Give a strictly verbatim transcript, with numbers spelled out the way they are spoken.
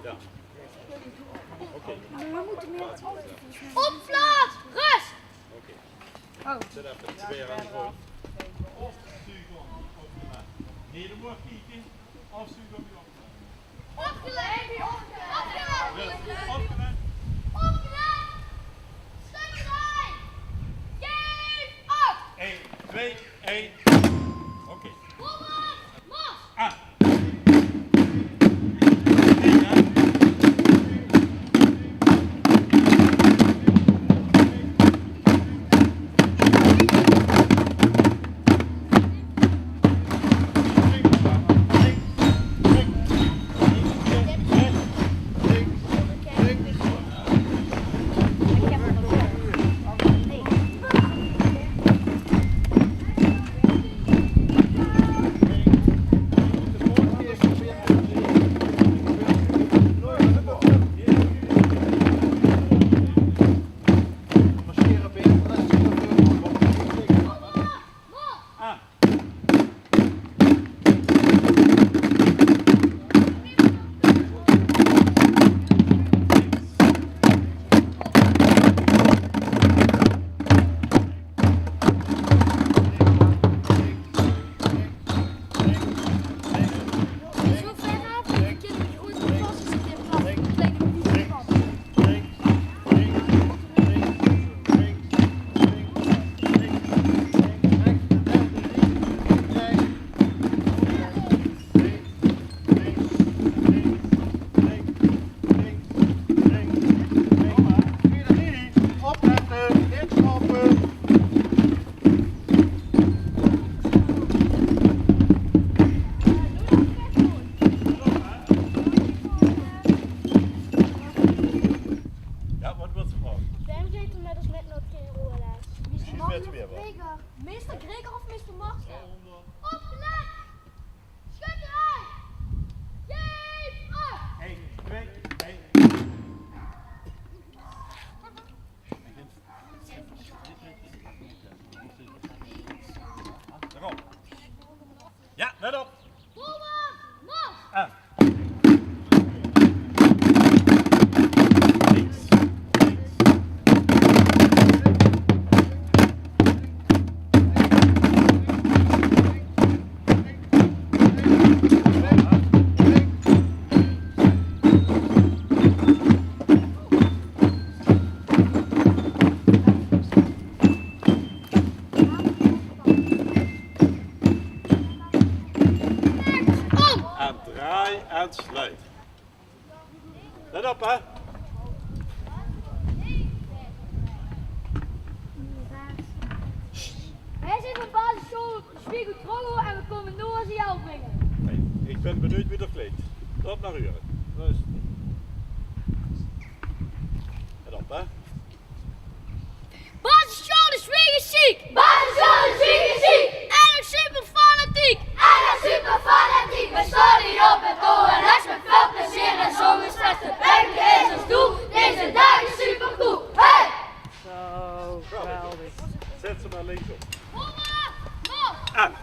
Ja. Oké. Op plaats, rust! Oké. Oh. Zet effe twee aan de grond. Of zuug op, op de mat. Nee, dan moet ik kieken. Of zuug op je op. Opgelet! Opgelet! Opgelet! Opgelet! Schutterij! Geef af! Eén, twee, één. Oké. Voorwaarts, mars! Ah. Ja, wat wil ze vragen? Waarom geeft er met ons met nog geen rolles? Misschien met weer wel. Meester Greger of meester Marcel? Opgelet! Schutterij! Geef af! Eén, twee, één. Daarop. Ja, let op. Voorwaarts, mars! Ah. En draai en sluit. Let op, hè. Wij zijn van basisschool Spiegel Trollo en we komen nu als jou brengen. Hey, ik ben benieuwd wie dat klinkt. Tot naar uren. Rust. Let op, hè. Basisschool de Zwiegensziek! Basisschool de Zwiegensziek! En nog super fanatiek! En nog super fanatiek! We stonden op het O L S met veel plezier en zongen straks: de Pekke is ons doel. Deze dag is super cool. Hey! Zo, geweldig. Zet ze maar links op. Hoera! Mars! Aan.